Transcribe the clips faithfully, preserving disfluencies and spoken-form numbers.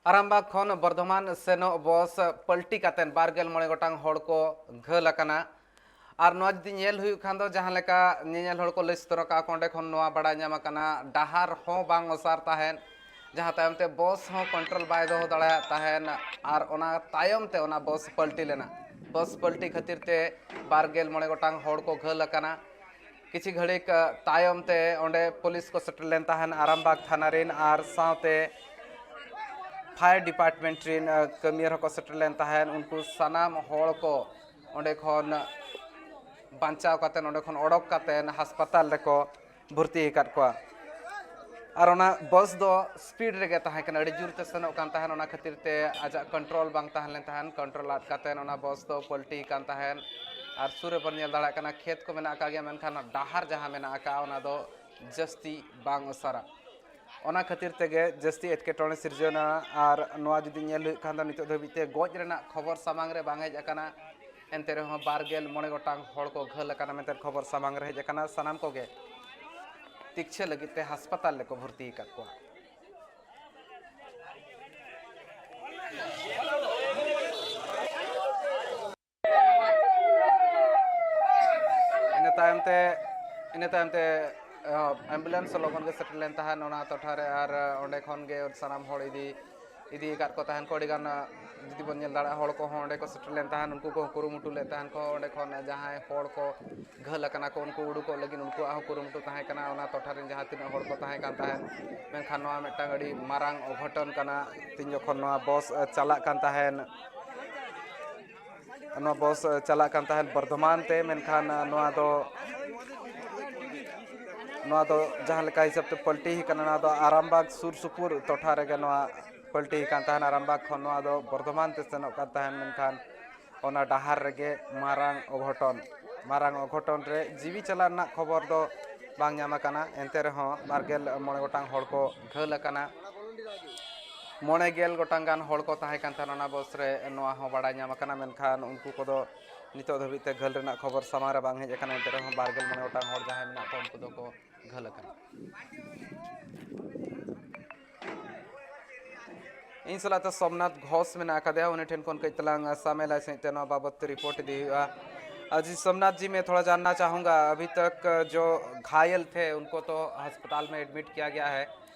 ᱟᱨᱟᱢᱵᱟᱜᱽ ᱠᱷᱚᱱ ᱵᱚᱨᱫᱷᱚᱢᱟᱱ ᱥᱮᱱᱚᱜ ᱵᱚᱥ ᱯᱟᱞᱴᱤ ᱠᱟᱛᱮᱱ ᱵᱟᱨ ᱜᱮᱞ ᱢᱚᱬᱮ ᱜᱚᱴᱟᱝ ᱦᱚᱲ ᱠᱚ ᱜᱷᱟᱹᱞ ᱟᱠᱟᱱᱟ᱾ ᱟᱨ ᱱᱚᱣᱟ ᱡᱩᱫᱤ ᱧᱮᱞ ᱦᱩᱭᱩᱜ ᱠᱷᱟᱱ ᱫᱚ, ᱡᱟᱦᱟᱸ ᱞᱮᱠᱟ ᱧᱮᱧᱮᱞ ᱦᱚᱲ ᱠᱚ ᱞᱟᱹᱭ ᱥᱚᱫᱚᱨ ᱟᱠᱟᱫ ᱠᱚ, ᱚᱸᱰᱮ ᱠᱷᱚᱱ ᱱᱚᱣᱟ ᱵᱟᱲᱟᱭ ᱧᱟᱢ ᱟᱠᱟᱱᱟ, ᱰᱟᱦᱟᱨ ᱦᱚᱸ ᱵᱟᱝ ᱚᱥᱟᱨ ᱛᱟᱦᱮᱸᱫ, ᱡᱟᱦᱟᱸ ᱛᱟᱭᱚᱢ ᱛᱮ ᱵᱚᱥ ᱦᱚᱸ ᱠᱚᱱᱴᱨᱳᱞ ᱵᱟᱭ ᱫᱚᱦᱚ ᱫᱟᱲᱮᱭᱟᱜ ᱛᱟᱦᱮᱸᱫ᱾ ᱟᱨ ᱚᱱᱟ ᱛᱟᱭᱚᱢ ᱛᱮ ᱚᱱᱟ ᱵᱚᱥ ᱯᱟᱞᱴᱤ ᱞᱮᱱᱟ᱾ ᱵᱚᱥ ᱯᱟᱞᱴᱤ ᱠᱷᱟᱹᱛᱤᱨ ᱛᱮ ᱵᱟᱨ ᱜᱮᱞ ᱢᱚᱬᱮ ᱜᱚᱴᱟᱝ ᱦᱚᱲ ᱠᱚ ᱜᱷᱟᱹᱞ ᱟᱠᱟᱱᱟ᱾ ᱠᱤᱪᱷᱤ ᱜᱷᱟᱹᱲᱤᱠ ᱛᱟᱭᱚᱢ ᱛᱮ ᱚᱸᱰᱮ ᱯᱩᱞᱤᱥ ᱠᱚ ᱥᱮᱴᱮᱨ ᱞᱮᱱ ᱛᱟᱦᱮᱸᱱ, ᱟᱨᱟᱢᱵᱟᱜᱽ ᱛᱷᱟᱱᱟ ᱨᱮᱱ ᱟᱨ ᱥᱟᱶᱛᱮ ᱯᱷᱟᱭᱟᱨ ᱰᱤᱯᱟᱨᱴᱢᱮᱱᱴ ᱨᱮᱱ ᱠᱟᱹᱢᱤᱭᱟᱹ ᱦᱚᱸᱠᱚ ᱥᱮᱴᱮᱨ ᱞᱮᱱ ᱛᱟᱦᱮᱸᱱ᱾ ᱩᱱᱠᱩ ᱥᱟᱱᱟᱢ ᱦᱚᱲ ᱠᱚ ᱚᱸᱰᱮ ᱠᱷᱚᱱ ᱵᱟᱧᱪᱟᱣ ᱠᱟᱛᱮ, ᱚᱸᱰᱮ ᱠᱷᱚᱱ ᱚᱰᱚᱠ ᱠᱟᱛᱮ ᱦᱟᱥᱯᱟᱛᱟᱞ ᱨᱮᱠᱚ ᱵᱷᱚᱨᱛᱤ ᱟᱠᱟᱫ ᱠᱚᱣᱟ᱾ ᱟᱨ ᱚᱱᱟ ᱵᱚᱥ ᱫᱚ ᱥᱯᱤᱰ ᱨᱮᱜᱮ ᱛᱟᱦᱮᱸ ᱠᱟᱱᱟ, ᱟᱹᱰᱤ ᱡᱳᱨ ᱛᱮ ᱥᱮᱱᱚᱜ ᱠᱟᱱ ᱛᱟᱦᱮᱸᱱ᱾ ᱚᱱᱟ ᱠᱷᱟᱹᱛᱤᱨ ᱛᱮ ᱟᱡᱟᱜ ᱠᱚᱱᱴᱨᱳᱞ ᱵᱟᱝ ᱛᱟᱦᱮᱸ ᱞᱮᱱ ᱛᱟᱦᱮᱸᱱ᱾ ᱠᱚᱱᱴᱨᱳᱞ ᱟᱫ ᱠᱟᱛᱮ ᱚᱱᱟ ᱵᱚᱥ ᱫᱚ ᱯᱟᱞᱴᱤ ᱠᱟᱱ ᱛᱟᱦᱮᱸᱱ᱾ ᱟᱨ ᱥᱩᱨ ᱨᱮᱵᱚᱱ ᱧᱮᱞ ᱫᱟᱲᱮᱭᱟᱜ ᱠᱟᱱᱟ, ᱠᱷᱮᱛ ᱠᱚ ᱢᱮᱱᱟᱜ ᱟᱠᱟᱫ ᱜᱮᱭᱟ, ᱢᱮᱱᱠᱷᱟᱱ ᱰᱟᱦᱟᱨ ᱡᱟᱦᱟᱸ ᱢᱮᱱᱟᱜ ᱟᱠᱟᱫ, ᱚᱱᱟ ᱫᱚ ᱡᱟᱹᱥᱛᱤ ᱵᱟᱝ ᱚᱥᱟᱨᱟ᱾ ᱚᱱᱟ ᱠᱷᱟᱹᱛᱤᱨ ᱛᱮᱜᱮ ᱡᱟᱹᱥᱛᱤ ᱮᱴᱠᱮᱴᱚᱬᱮ ᱥᱤᱨᱡᱟᱹᱣ ᱮᱱᱟ᱾ ᱟᱨ ᱱᱚᱣᱟ ᱡᱩᱫᱤ ᱧᱮᱞ ᱦᱩᱭᱩᱜ ᱠᱷᱟᱱ ᱫᱚ, ᱱᱤᱛᱚᱜ ᱫᱷᱟᱹᱵᱤᱡ ᱛᱮ ᱜᱚᱡ ᱨᱮᱱᱟᱜ ᱠᱷᱚᱵᱚᱨ ᱥᱟᱢᱟᱝ ᱨᱮ ᱵᱟᱝ ᱦᱮᱡ ᱟᱠᱟᱱᱟ᱾ ᱮᱱᱛᱮ ᱨᱮᱦᱚᱸ ᱵᱟᱨ ᱜᱮᱞ ᱢᱚᱬᱮ ᱜᱚᱴᱟᱝ ᱦᱚᱲ ᱠᱚ ᱜᱷᱟᱹᱞ ᱟᱠᱟᱱᱟ ᱢᱮᱱᱛᱮ ᱠᱷᱚᱵᱚᱨ ᱥᱟᱢᱟᱝ ᱨᱮ ᱦᱮᱡ ᱟᱠᱟᱱᱟ᱾ ᱥᱟᱱᱟᱢ ᱠᱚᱜᱮ ᱛᱤᱠᱪᱷᱟᱹ ᱞᱟᱹᱜᱤᱫ ᱛᱮ ᱦᱟᱥᱯᱟᱛᱟᱞ ᱨᱮᱠᱚ ᱵᱷᱚᱨᱛᱤ ᱟᱠᱟᱫ ᱠᱚᱣᱟ᱾ ᱤᱱᱟᱹ ᱛᱟᱭᱚᱢ ᱛᱮ, ᱤᱱᱟᱹ ᱛᱟᱭᱚᱢ ᱛᱮ, ᱟᱸ, ᱮᱢᱵᱩᱞᱮᱱᱥ ᱞᱚᱜᱚᱱ ᱜᱮ ᱥᱮᱴᱮᱨ ᱞᱮᱱ ᱛᱟᱦᱮᱸᱫ ᱚᱱᱟ ᱴᱚᱴᱷᱟ ᱨᱮ, ᱟᱨ, ᱟᱸ, ᱚᱸᱰᱮ ᱠᱷᱚᱱ ᱜᱮ ᱥᱟᱱᱟᱢ ᱦᱚᱲ ᱤᱫᱤ, ᱤᱫᱤ ᱟᱠᱟᱫ ᱠᱚ ᱛᱟᱦᱮᱸᱫ ᱠᱚ᱾ ᱟᱹᱰᱤ ᱜᱟᱱ, ᱟᱸ, ᱡᱩᱫᱤ ᱵᱚᱱ ᱧᱮᱞ ᱫᱟᱲᱮᱭᱟᱜᱼᱟ, ᱦᱚᱲ ᱠᱚᱦᱚᱸ ᱚᱸᱰᱮ ᱠᱚ ᱥᱮᱴᱮᱨ ᱞᱮᱱ ᱛᱟᱦᱮᱸᱫ, ᱩᱱᱠᱩ ᱠᱚᱦᱚᱸ ᱠᱩᱨᱩᱢᱩᱴᱩ ᱞᱮᱫ ᱛᱟᱦᱮᱸᱫ ᱠᱚ, ᱚᱸᱰᱮ ᱠᱷᱚᱱ ᱡᱟᱦᱟᱸᱭ ᱦᱚᱲ ᱠᱚ ᱜᱷᱟᱹᱞ ᱟᱠᱟᱱᱟ ᱠᱚ, ᱩᱱᱠᱩ ᱩᱰᱩᱠᱚᱜ ᱞᱟᱹᱜᱤᱫ ᱩᱱᱠᱩᱣᱟᱜ ᱦᱚᱸ ᱠᱩᱨᱩᱢᱩᱴᱩ ᱛᱟᱦᱮᱸ ᱠᱟᱱᱟ, ᱚᱱᱟ ᱴᱚᱴᱷᱟ ᱨᱮᱱ ᱡᱟᱦᱟᱸ ᱛᱤᱱᱟᱹᱜ ᱦᱚᱲ ᱠᱚ ᱛᱟᱦᱮᱸ ᱠᱟᱱ ᱛᱟᱦᱮᱸᱫ᱾ ᱢᱮᱱᱠᱷᱟᱱ ᱱᱚᱣᱟ ᱢᱤᱫᱴᱟᱝ ᱟᱹᱰᱤ ᱢᱟᱨᱟᱝ ᱚᱜᱷᱚᱴᱚᱱ ᱠᱟᱱᱟ᱾ ᱛᱤᱱ ᱡᱚᱠᱷᱚᱱ ᱱᱚᱣᱟ ᱵᱚᱥ, ᱟᱸ, ᱪᱟᱞᱟᱜ ᱠᱟᱱ ᱛᱟᱦᱮᱸᱫ, ᱱᱚᱣᱟ ᱵᱚᱥ, ᱟᱸ, ᱪᱟᱞᱟᱜ ᱠᱟᱱ ᱛᱟᱦᱮᱸᱫ ᱵᱚᱨᱫᱷᱚᱢᱟᱱ ᱛᱮ, ᱢᱮᱱᱠᱷᱟᱱ, ᱟᱸ, ᱱᱚᱣᱟ ᱫᱚ, ᱱᱚᱣᱟ ᱫᱚ ᱡᱟᱦᱟᱸ ᱞᱮᱠᱟ ᱦᱤᱥᱟᱹᱵ ᱛᱮ ᱯᱟᱞᱴᱤ ᱟᱠᱟᱱᱟ, ᱱᱚᱣᱟ ᱫᱚ ᱟᱨᱟᱢᱵᱟᱜᱽ ᱥᱩᱨ ᱥᱩᱯᱩᱨ ᱴᱚᱴᱷᱟ ᱨᱮᱜᱮ ᱱᱚᱣᱟ ᱯᱟᱞᱴᱤ ᱟᱠᱟᱱ ᱛᱟᱦᱮᱸᱫ᱾ ᱟᱨᱟᱢᱵᱟᱜᱽ ᱠᱷᱚᱱ ᱱᱚᱣᱟ ᱫᱚ ᱵᱚᱨᱫᱷᱚᱢᱟᱱ ᱛᱮ ᱥᱮᱱᱚᱜ ᱠᱟᱱ ᱛᱟᱦᱮᱸᱫ, ᱢᱮᱱᱠᱷᱟᱱ ᱚᱱᱟ ᱰᱟᱦᱟᱨ ᱨᱮᱜᱮ ᱢᱟᱨᱟᱝ ᱚᱜᱷᱚᱴᱚᱱ, ᱢᱟᱨᱟᱝ ᱚᱜᱷᱚᱴᱚᱱ ᱨᱮ ᱡᱤᱣᱤ ᱪᱟᱞᱟᱜ ᱨᱮᱱᱟᱜ ᱠᱷᱚᱵᱚᱨ ᱫᱚ ᱵᱟᱝ ᱧᱟᱢ ᱟᱠᱟᱱᱟ᱾ ᱮᱱᱛᱮ ᱨᱮᱦᱚᱸ ᱵᱟᱨ ᱜᱮᱞ ᱢᱚᱬᱮ ᱜᱚᱴᱟᱝ ᱦᱚᱲ ᱠᱚ ᱜᱷᱟᱹᱞ ᱟᱠᱟᱱᱟ᱾ ᱢᱚᱬᱮ ᱜᱮᱞ ᱜᱚᱴᱟᱝ ᱜᱟᱱ ᱦᱚᱲ ᱠᱚ ᱛᱟᱦᱮᱸ ᱠᱟᱱ ᱛᱟᱦᱮᱱᱟ ᱚᱱᱟ ᱵᱚᱥ ᱨᱮ, ᱱᱚᱣᱟ ᱦᱚᱸ ᱵᱟᱲᱟᱭ ᱧᱟᱢ ᱟᱠᱟᱱᱟ᱾ ᱢᱮᱱᱠᱷᱟᱱ ᱩᱱᱠᱩ ᱠᱚᱫᱚ ᱱᱤᱛᱚᱜ ᱫᱷᱟᱹᱵᱤᱡ ᱛᱮ ᱜᱷᱟᱹᱞ ᱨᱮᱱᱟᱜ ᱠᱷᱚᱵᱚᱨ ᱥᱟᱢᱟᱝ ᱨᱮ ᱵᱟᱝ ᱦᱮᱡ ᱟᱠᱟᱱᱟ᱾ ᱮᱱᱛᱮ ᱨᱮᱦᱚᱸ ᱵᱟᱨ ᱜᱮᱞ ᱢᱚᱬᱮ ᱜᱚᱴᱟᱝ ᱦᱚᱲ ᱡᱟᱦᱟᱸᱭ ᱢᱮᱱᱟᱜ ᱠᱚᱣᱟ, ᱩᱱᱠᱩ ᱫᱚᱠᱚ ᱜᱷᱟᱹᱞ ᱟᱠᱟᱱᱟ᱾ ᱤᱧ ᱥᱟᱞᱟᱜ ᱛᱮ ᱥᱳᱢᱱᱟᱛᱷ ᱜᱷᱳᱥ ᱢᱮᱱᱟᱜ ᱟᱠᱟᱫᱮᱭᱟ, ᱩᱱᱤ ᱴᱷᱮᱱ ᱠᱷᱚᱱ ᱠᱟᱹᱡ ᱛᱟᱞᱟᱝ ᱥᱟᱢᱮᱞᱟᱭ ᱥᱟᱺᱦᱤᱡ ᱛᱮ ᱱᱚᱣᱟ ᱵᱟᱵᱚᱫ ᱛᱮ ᱨᱤᱯᱳᱨᱴ ᱤᱫᱤ ᱦᱩᱭᱩᱜᱼᱟ᱾ ᱟᱨ ᱡᱤ ᱥᱳᱢᱱᱟᱛᱷ ᱡᱤ, ᱢᱮ ᱛᱷᱚᱲᱟ ᱡᱟᱱᱱᱟ ᱪᱟᱦᱩᱸᱜᱟ, ᱟᱵᱷᱤ ᱛᱟᱠ ᱡᱳ ᱜᱷᱟᱭᱮᱞ ᱛᱷᱮ ᱩᱱᱠᱳ ᱛᱚ ᱦᱟᱥᱯᱟᱛᱟᱞ ᱢᱮ ᱮᱰᱢᱤᱴ ᱠᱤᱭᱟ ᱜᱮᱭᱟ ᱦᱮ,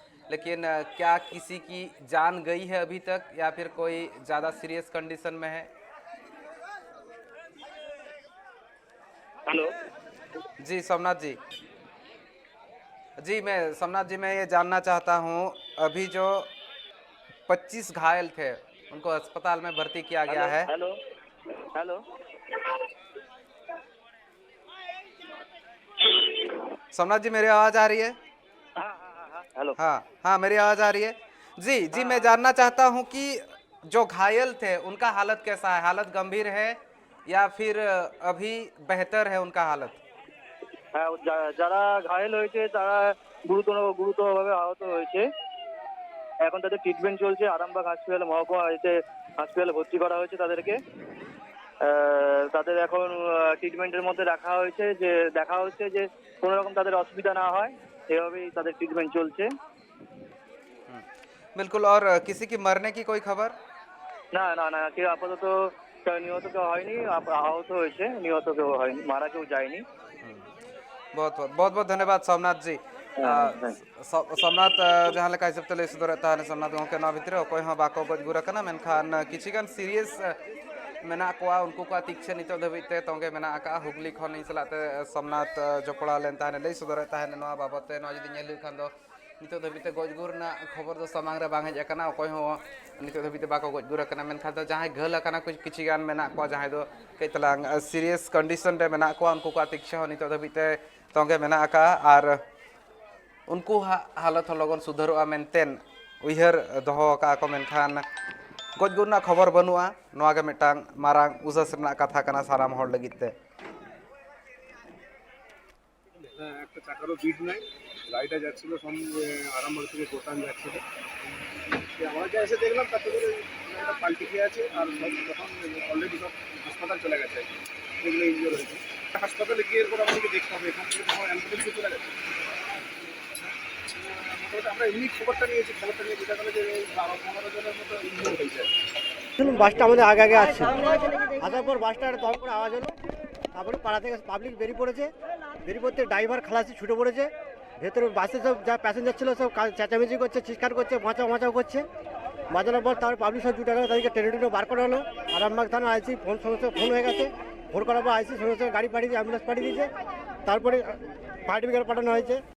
ᱞᱮᱠᱤᱱ ᱠᱭᱟ ᱠᱤᱥᱤ ᱠᱤ ᱡᱟᱱ ᱜᱟᱭᱤ ᱦᱮ ᱟᱵᱷᱤ ᱛᱟᱠ ᱭᱟ ᱯᱷᱤᱨ ᱠᱳᱭᱤ ᱡᱟᱫᱟ ᱥᱤᱨᱤᱭᱟᱥ ᱠᱚᱱᱰᱤᱥᱚᱱ ᱢᱮ ᱦᱮ? ᱦᱮᱞᱳ᱾ ᱡᱤ ᱥᱳᱢᱱᱟᱛᱷ ᱡᱤ, ᱡᱤ ᱢᱮ ᱥᱳᱢᱱᱟᱛᱷ ᱡᱤ, ᱢᱮ ᱭᱮ ᱡᱟᱱᱱᱟ ᱪᱟᱦᱛᱟ ᱦᱩᱸ, ᱟᱵᱷᱤ ᱡᱳ ᱯᱚᱪᱤᱥ ᱜᱷᱟᱭᱮᱞ ᱛᱷᱮ ᱩᱱᱠᱳ ᱦᱟᱥᱯᱟᱛᱟᱞ ᱢᱮ ᱵᱷᱚᱨᱛᱤ ᱠᱤᱭᱟ ᱜᱮᱭᱟ ᱦᱮ᱾ ᱦᱮᱞᱳ᱾ ᱦᱮᱞᱳ᱾ ᱥᱳᱢᱱᱟᱛᱷ ᱡᱤ, ᱢᱮ ᱟᱣᱟᱡ ᱟ ᱨᱤ ᱦᱮ? ᱦᱮᱞᱳ᱾ ᱦᱮᱸ, ᱦᱮᱸ, ᱢᱮ ᱟᱣᱟᱡ ᱟ ᱨᱤ ᱦᱮ? ᱡᱤ ᱡᱤ, ᱢᱮ ᱡᱟᱱᱱᱟ ᱪᱟᱦᱛᱟ ᱦᱩᱸ ᱠᱤ ᱡᱳ ᱜᱷᱟᱭᱮᱞ ᱛᱷᱮ ᱩᱱᱠᱟ ᱦᱟᱞᱚᱛ ᱠᱮᱥᱟ ᱦᱮ? ᱦᱟᱞᱚᱛ ᱜᱚᱢᱵᱷᱤᱨ ᱦᱮ ᱭᱟ ᱯᱷᱤᱨ ᱟᱵᱷᱤ ᱵᱮᱦᱛᱚᱨ ᱦᱮ ᱩᱱᱠᱟ ᱦᱟᱞᱚᱛ? ᱦᱮᱸ, ᱡᱟᱨᱟ ᱜᱷᱟᱭᱮᱞ ᱦᱚᱭᱮᱥᱮ ᱛᱟᱨᱟ ᱜᱩᱨᱩᱛᱚᱨ ᱜᱩᱨᱩᱛᱚᱨ ᱵᱷᱟᱵᱮ ᱟᱦᱚᱛ ᱦᱚᱭᱮᱥᱮ, ᱮᱠᱷᱚᱱ ᱛᱟᱫᱮᱨ ᱴᱨᱤᱴᱢᱮᱱᱴ ᱪᱚᱞᱪᱮ, আরামবাগ হসপিটালে, মহকুমা হসপিটালে ভর্তি করা হয়েছে তাদেরকে। তাদের এখন ট্রিটমেন্টের মধ্যে রাখা হয়েছে, যে দেখা হচ্ছে যে কোনো রকম তাদের অসুবিধা না হয়, এভাবেই তাদের ট্রিটমেন্ট চলছে। बिल्कुल। और किसी की मरने की कोई खबर? না, না, না, কেউ আপাতত কেউ নিহত কেউ হয়নি, আহত হয়েছে, নিহত কেউ হয়নি, মারা কেউ যায়নি। ᱵᱚᱦᱩᱛ ᱵᱚᱦᱩᱛ ᱵᱚᱦᱩᱛ ᱵᱚᱦᱩᱛ ᱫᱷᱚᱱᱭᱚᱵᱟᱫ ᱥᱳᱢᱱᱟᱛᱷ ᱡᱤ᱾ ᱥᱳᱢᱱᱟᱛᱷ, ᱡᱟᱦᱟᱸ ᱞᱮᱠᱟ ᱦᱤᱥᱟᱹᱵ ᱛᱮ ᱞᱟᱹᱭ ᱥᱚᱫᱚᱨᱮᱫ ᱛᱟᱦᱮᱱ ᱥᱳᱢᱱᱟᱛᱷ ᱜᱚᱢᱠᱮ, ᱱᱚᱣᱟ ᱵᱷᱤᱛᱨᱤ ᱨᱮ ᱚᱠᱚᱭ ᱦᱚᱸ ᱵᱟᱠᱚ ᱜᱚᱡ ᱜᱩᱨ ᱟᱠᱟᱱᱟ, ᱢᱮᱱᱠᱷᱟᱱ ᱠᱤᱪᱷᱤ ᱜᱟᱱ ᱥᱤᱨᱤᱭᱟᱥ ᱢᱮᱱᱟᱜ ᱠᱚᱣᱟ, ᱩᱱᱠᱩ ᱠᱚᱣᱟᱜ ᱛᱤᱠᱪᱷᱟᱹ ᱱᱤᱛᱚᱜ ᱫᱷᱟᱹᱵᱤᱡ ᱛᱮ ᱛᱚᱸᱜᱮ ᱢᱮᱱᱟᱜ ᱟᱠᱟᱫᱼᱟ᱾ ᱦᱩᱜᱽᱞᱤ ᱠᱷᱚᱱ ᱤᱧ ᱥᱟᱞᱟᱜ ᱛᱮ ᱥᱳᱢᱱᱟᱛᱷ ᱡᱚᱯᱲᱟᱣ ᱞᱮᱱ ᱛᱟᱦᱮᱱ, ᱞᱟᱹᱭ ᱥᱚᱫᱚᱨᱮᱫ ᱛᱟᱦᱮᱱ ᱱᱚᱣᱟ ᱵᱟᱵᱚᱫ ᱛᱮ᱾ ᱱᱚᱣᱟ ᱡᱩᱫᱤ ᱧᱮᱞ ᱦᱩᱭᱩᱜ ᱠᱷᱟᱱ ᱫᱚ, ᱱᱤᱛᱚᱜ ᱫᱷᱟᱹᱵᱤᱡ ᱛᱮ ᱜᱚᱡ ᱜᱩᱨ ᱨᱮᱱᱟᱜ ᱠᱷᱚᱵᱚᱨ ᱫᱚ ᱥᱟᱢᱟᱝ ᱨᱮ ᱵᱟᱝ ᱦᱮᱡ ᱟᱠᱟᱱᱟ, ᱚᱠᱚᱭ ᱦᱚᱸ ᱱᱤᱛᱚᱜ ᱫᱷᱟᱹᱵᱤᱡ ᱛᱮ ᱵᱟᱠᱚ ᱜᱚᱡ ᱜᱩᱨ ᱟᱠᱟᱱᱟ᱾ ᱢᱮᱱᱠᱷᱟᱱ ᱫᱚ ᱡᱟᱦᱟᱸᱭ ᱜᱷᱟᱹᱞ ᱟᱠᱟᱱᱟ ᱠᱚ, ᱠᱤᱪᱷᱤ ᱜᱟᱱ ᱢᱮᱱᱟᱜ ᱠᱚᱣᱟ ᱡᱟᱦᱟᱸᱭ ᱫᱚ ᱠᱟᱹᱡ ᱛᱟᱞᱟᱝ ᱥᱤᱨᱤᱭᱟᱥ ᱠᱚᱱᱰᱤᱥᱚᱱ ᱨᱮ ᱢᱮᱱᱟᱜ ᱠᱚᱣᱟ, ᱩᱱᱠᱩ ᱠᱚᱣᱟᱜ ᱛᱤᱠᱪᱷᱟᱹ ᱦᱚᱸ ᱱᱤᱛᱚᱜ ᱫᱷᱟᱹᱵᱤᱡ ᱛᱮ ᱛᱚᱸᱜᱮ ᱢᱮᱱᱟᱜ ᱟᱠᱟᱫᱼᱟ᱾ ᱟᱨ ᱩᱱᱠᱩᱣᱟᱜ ᱦᱟᱞᱚᱛ ᱦᱚᱸ ᱞᱚᱜᱚᱱ ᱥᱩᱫᱷᱟᱹᱨᱚᱜᱼᱟ ᱢᱮᱱᱛᱮ ᱩᱭᱦᱟᱹᱨ ᱫᱚᱦᱚ ᱟᱠᱟᱫᱼᱟ ᱠᱚ, ᱢᱮᱱᱠᱷᱟᱱ ᱜᱚᱡ ᱜᱩᱨ ᱨᱮᱱᱟᱜ ᱠᱷᱚᱵᱚᱨ ᱵᱟᱹᱱᱩᱜᱼᱟ᱾ ᱱᱚᱣᱟ ᱜᱮ ᱢᱤᱫᱴᱟᱝ ᱢᱟᱨᱟᱝ ᱩᱥᱟᱹᱥ ᱨᱮᱱᱟᱜ ᱠᱟᱛᱷᱟ ᱠᱟᱱᱟ ᱥᱟᱱᱟᱢ ᱦᱚᱲ ᱞᱟᱹᱜᱤᱫ ᱛᱮ᱾ হ্যাঁ, একটা চাকারও ভিড় নাই। গাড়িটা যাচ্ছিল সম-, এ, আরামবাগ থেকে গোতান যাচ্ছিল। সে আমরা যা এসে দেখলাম, তাতে করে একটা পাল্টি খেয়ে আছে, আর সব তখন already সব হাসপাতাল চলে গেছে আর কি। যেগুলো ইনজিওর হয়েছে। হাসপাতালে গিয়ে এরপর আমাদেরকে দেখতে হবে, এখান থেকে তখন অ্যাম্বুলেন্সে চলে গেছে। আমরা এমনি খবরটা নিয়েছি, খবরটা নিয়ে বোঝা গেল যে এই বারো পনেরো জনের মতো ইনজিওর্ড হয়েছে। শুনুন, বাসটা আমাদের আগে আগে আসছে, আসার পর বাসটা একটা দম করে আওয়াজ হলো। তারপরে পাড়া থেকে পাবলিক বেরিয়ে পড়েছে, বেরিয়ে পড়তে ড্রাইভার খালাসি ছুটে পড়েছে। ভেতরে বাসে সব যা প্যাসেঞ্জার ছিল, সব কা- চেঁচামেচি করছে, চিৎকার করছে, বাঁচাও বাঁচাও করছে। বাজানোর পর তারপর পাবলিক সব জুটে গেল, তাদেরকে টেনে টুনে বার করা হলো। আরামবাগ থানা আইসি ফোন, সঙ্গে সঙ্গে ফোন হয়ে গেছে। ফোন করার পর আইসি সঙ্গে সঙ্গে গাড়ি পাঠিয়ে দিয়ে, অ্যাম্বুলেন্স পাঠিয়ে দিয়েছে। তারপরে ফায়ার ব্রিগেড পাঠানো হয়েছে।